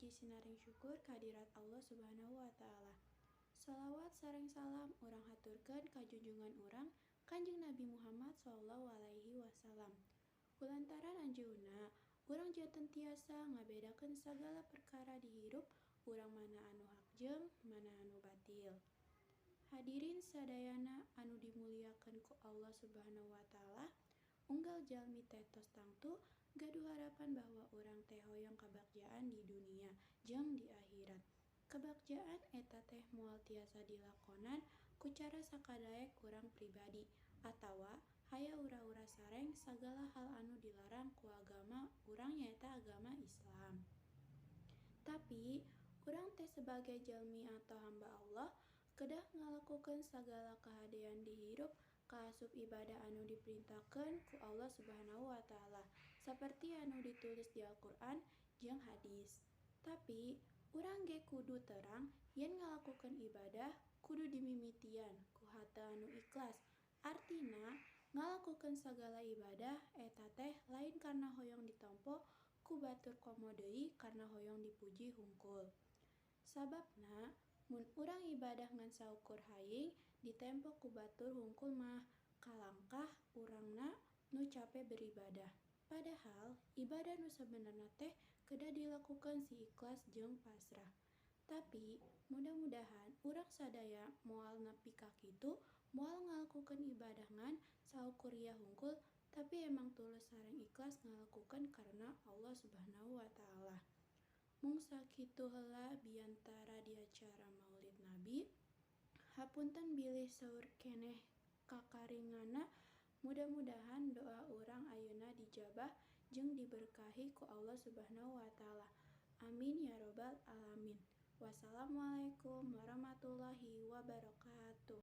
Puji sinareng syukur kehadirat Allah Subhanahu wa Ta'ala. Salawat sareng salam urang haturkeun ka junjungan urang Kanjeng Nabi Muhammad sallallahu alaihi wasallam. Kulantaran anjeunna, urang janten tiasa ngabedakeun sagala perkara di hirup urang, mana anu hak jeung mana anu batil. Hadirin sadayana anu dimuliakeun ku Allah Subhanahu wa Ta'ala, unggal jalmi teh tos tangtu gaduh harapan bahwa urang teh hoyong kabagjaan di dunia jeung di akhirat. Kebagjaan eta teh moal tiasa dilakonan ku cara sakadaek urang pribadi atawa haya ura-ura sareng sagala hal anu dilarang ku agama urang, nyaeta agama Islam. Tapi urang teh sebagai jalmi atau hamba Allah kedah ngalakukeun sagala kahadean di hirup kaasup ibadah anu diperintahkeun ku Allah Subhanahu wa Ta'ala saperti anu ditulis di Al-Qur'an jeung hadis. Tapi urang ge kudu terang yen ngalakukeun ibadah kudu dimimitian ku hate anu ikhlas. Artina, ngalakukeun sagala ibadah eta teh lain karna hoyong ditampo ku batur, komo deui karna hoyong dipuji hungkul. Sababna, mun urang ibadah ngan saukur hayang ditempo ku batur hungkul mah, kalangkah urangna nu cape beribadah. Padahal ibadah nu sabenerna teh kedah dilakukeun si ikhlas jeung pasrah. Tapi mudah-mudahan urang sadaya moal nepi ka kitu, moal ngalakukeun ibadah ngan saukur ria hungkul, tapi emang tulus sareng ikhlas ngalakukeun karena Allah Subhanahu wa Ta'ala. Mung sakitu heula biantara di acara Maulid Nabi. Hapunten bilih seueur keneh kakaringanna. Mudah-mudahan doa urang ayeuna dijabah jeung diberkahi ku Allah Subhanahu wa Ta'ala. Amin ya robbal alamin. Wassalamualaikum warahmatullahi wabarakatuh.